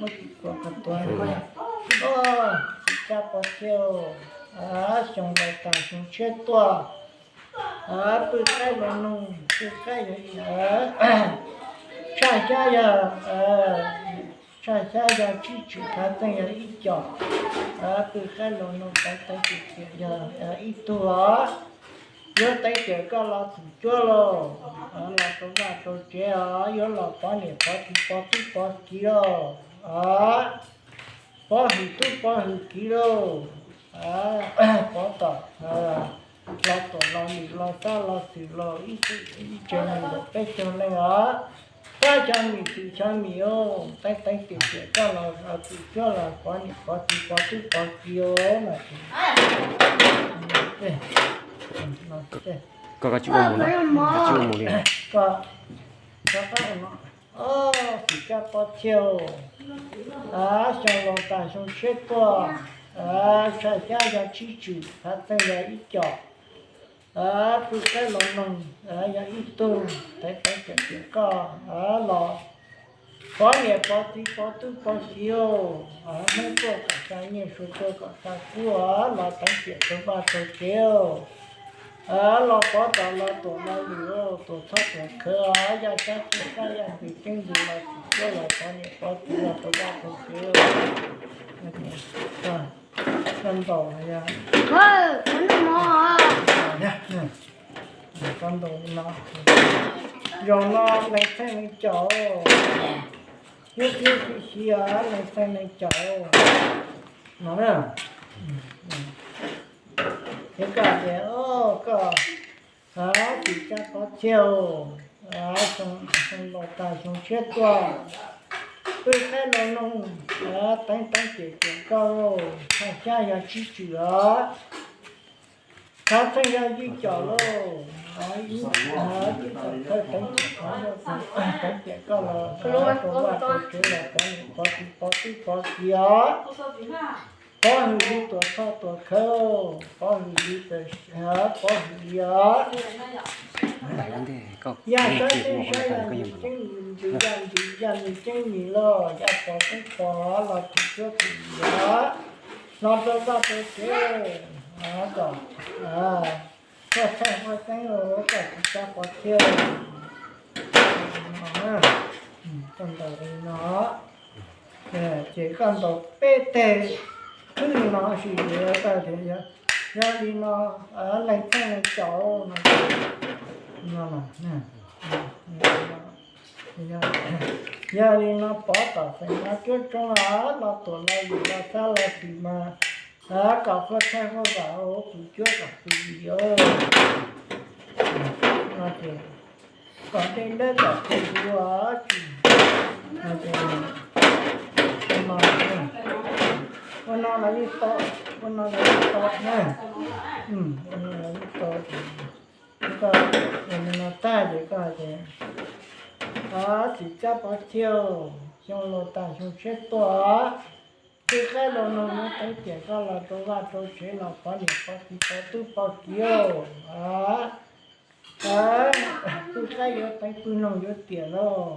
Muab tsis tuav qhov tuav. Txiv Txaj Pov Txhia, xyoo laus tas xyoo tshiab tuaj, pw qaib los noog, pw qaib yog, tshaj xyab yog, tshaj xyab yog tsib tswm, khav txeeg yog ib com, pw qaib los noog teev teev tiam tiam yog ib tug os. Yuav teev tiam koj los txum cuab lauj, los rau vaj rau tsev os, yuav los pov niam pov txiv pov tub pov kiv lauj, pov hwm tub pov hwm kiv lauj, pov tom los tuam los lwm los xab los xwm los ib tsev neeg nkaum peb caug leej os. Pab xyov mis xwm xyov mis os, teev teev tiam tiam koj los txum cuab los pov niam pov txiv pov tub pov kiv os. Koj tsis ua mus li. Txiv Txaj Pov Txhia, xyoo laus tas xyoo tshiab tuaj, tshaj xyab yog tsib tswm, khav txeeg yog ib com, pw qaib los noog yog ib tug, teev teev tiam tiam koj los pov niam pov txiv pov tub pov kiv os, hnub tuaj kom xya nyiaj, suav tuaj kom xya kub os, los teev tiam rau vaj rau tsev os, los pov tom los tuam los lwm, tuam txhoj tuam khawv os, yaj xyab txhua xyab yaj ntws ceeb ntws los txum cuab los pov niam pov txiv los rau vaj rau tsev os. Koj ntaus, koj ntaus li no, zaum no lees txheej lees caum, thiab thiab xi xi os, lees txheej lees caum no na. Ces koj tias, koj, Txiv Txaj Pov Txhia, xyoo laus tas xyoo tshiab tuaj, pw qaib los noog, teev teev tiam tiam koj, tshaj xyab yog tsib tswm os, khav txeeg yog yim com lauj, yim com thawj teev tiam, teev tiam koj los rau vaj rau tsev los pov niam pov txiv pov tub pov kiv os. Pov hwm li tuam txhoj tuam khawv, pov hwm li, pov hwm li os. Yaj saib teb saib yaj ntws ceeb ntws, yaj ntws yaj ntws ceeb ntws los yaj pov teb pov los txum cuab txum yim os, los rau vaj rau tsev, kom huaj txhaij huaj xeeb, kom Txiv Txaj Pov Txhia. Koj ntaus li no, ces koj ntaus peb teg khwb li no sis, koj tias yog li no, lees txheej lees caum no, yog li no pov tom feem no cuab tsoob los tuam los lwm los xab los xwm mas, kom huaj txhaij huaj vam, txum cuab kom txum yim os. No ces kom dej dawb kom txhua ua tsis, ua no los yeej tau, ua no los yeej tau na, ua no los yeej tau. Koj ua li no tag ces koj ces, Txiv Txaj Pov Txhia, xyoo laus tas xyoo tshiab tuaj, pw qaib los noog, yuav teev tiam koj los rau vaj rau tsev los pov niam pov txiv pov tub pov kiv, pw qaib yuav teev pw noog yuav tiam lauj,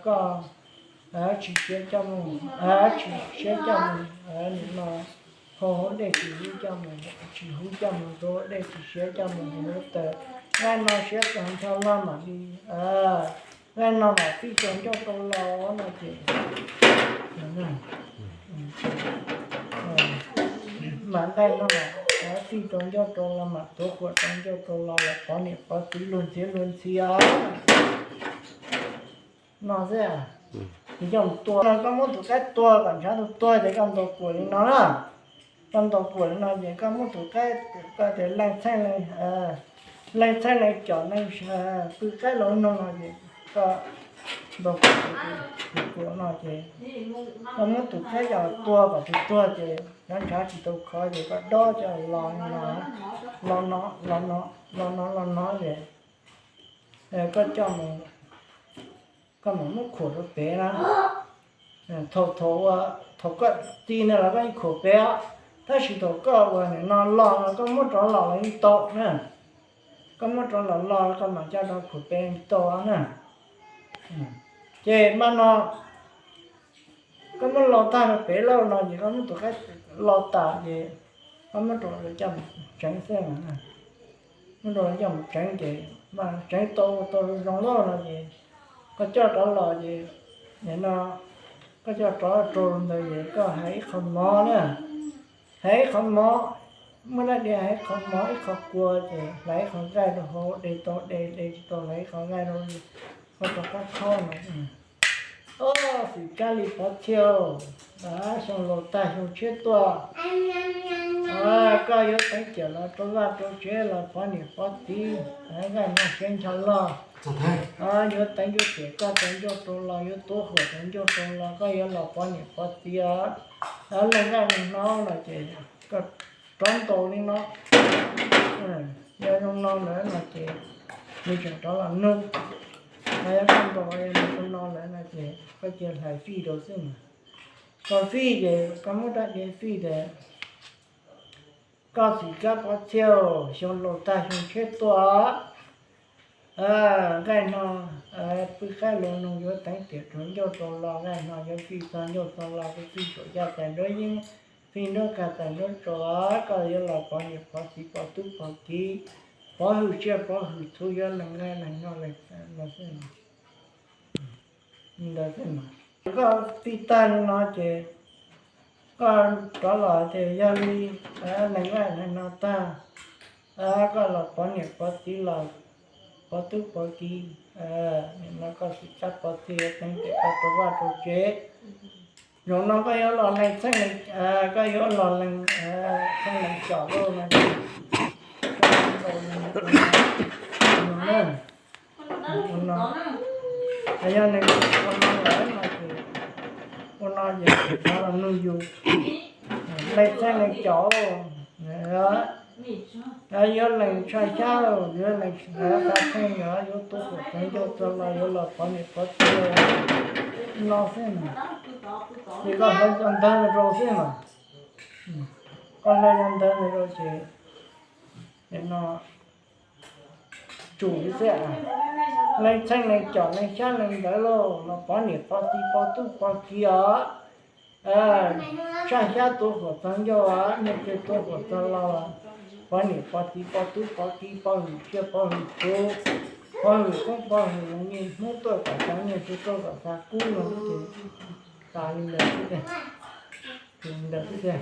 koj tsis siav coj mus, tsis siav coj mus, nim no hau hauv dej tsis huv coj mus, tsis huv coj mus rau dej, tsis siav coj mus hauv taws, nqaij no siav tag nrho los mam li, nqaij no mam txij rau ncauj rau los no ces, mam nqaij no mam txij rau ncauj rau los mam tuav kuam rau ncauj rau los los pov niam pov txiv luag ntxhi luag ntxhi os. No xwb, ces coj mus tua no, koj muab tus qaib tua kom ntshav tus tuag ces koj ntaus kuam li no na. Koj ntaus kuam li no ces koj muab tus qaib, koj tias leej txheej, leej txheej leej caum, pw qaib los noog no ces koj ntaus kuam, tus kuam no ces koj muab tus qaib coj tua kom tus tuag ces ntshav ntshav tsis tau khov ces koj dob coj los no, los no, los no, los no, los no ces koj coj mus, koj mam muab khuam rau pem na. Thaum, thaum, thaum koj txi ntawd los koj yeej khuam pem os, tab sis thaum koj uas nim no los no koj muab rov los los yeej tau na. Koj muab rov los los koj mam coj rau khuam pem yeej tau na. Ces mas no Koj muab lo tag rau pem lauj no ces koj muab tus qaib lo tas ces koj muab rau lawv coj mus tseev xwb. Muab rau lawv coj mus tseev ces mas tseev tau tau zoo loj no ces koj coj rov los ces nim no koj coj rov rau ntawd ces koj hais ib qho mov na, hais ib qho mov, muab dab diav hais ib qho mov ib qho kua ces hlais ib qho nqaij rau hauv, de tau de, de tsis tau hlais ib qho nqaij rau, koj rov qab khob no. Ob, xwm kab li pov txhia, xyoo laus tag xyoo tshiab tuaj, koj yuav teev tiam los rau vaj rau tsev los pov niam pov txiv, nqaij no siab ncho loj. Yuav teev ncauj tiam koj teev ncauj rau los, yuav tuav huam teev ncauj rau los koj yuav los pov niam pov txiv os. Leej nqaij leej hnob no ces koj rov ntaus li no. Yog zoo no lawm no ces nws tseem rov los nug. Yog koj ntaus zoo no lawm no ces koj cia hlais fij rau xwb mas. Koj fij ces koj muab rab diav fij tias, koj xwm kab pov txhia, xyoo laus tag xyoo tshiab tuaj, nqaij no pw qaib los nug yuav teev tiam rau ncauj rau los, nqaij no yuav fij txog ncauj txog los, kuv fij saum yaj txais nruab yeeb, fij nruab kag txais nruab tsaus, koj yuav los pov niam pov txiv pov tub pov kiv, pov hwm tsiaj pov hwm txhu, yuav lees nqaij lees no lees xwb. Ntawd xwb mas. Koj fij tag li no ces koj rov los tias yog li lees nqaij lees no tag, koj los pov niam pov txiv los pov tub pov kiv, nim no koj xwm kab pov txhia yuav teev tiam koj rau vaj rau tsev. Zaum no koj yuav los lees txheej, koj yuav los lees txheej lees com lauj no ces ua no, ua no, yog nws ua no lawm no ces ua no ces rov los nug yus lees txheej lees com, yuav lees tshaj xyab, yuav lees txheej, yuav tuav huam txog ncauj txog los, yuav los pov niam pov txiv no xwb mas. Ces koj hlawv cov ntawv no rau xwb mas. Koj hlawv cov ntawv no rau ces no tsum xwb. Lees txheej lees com lees xyab lees ntawv lauj, los pov niam pov txiv pov tub pov kiv os. Tshaj xyab tuav huam txog ncauj os, nyiaj txiag tuav huam txog los, pov niam pov txiv pov tub pov kiv, pov hwm tsiaj pov hwm txhu, pov hwm koob pov hwm loo, niaj hnub tuaj kom xav nyiaj, tsis tuaj kom xav kub no ces tas li ntawd xwb tiag. Li ntawd xwb tiag.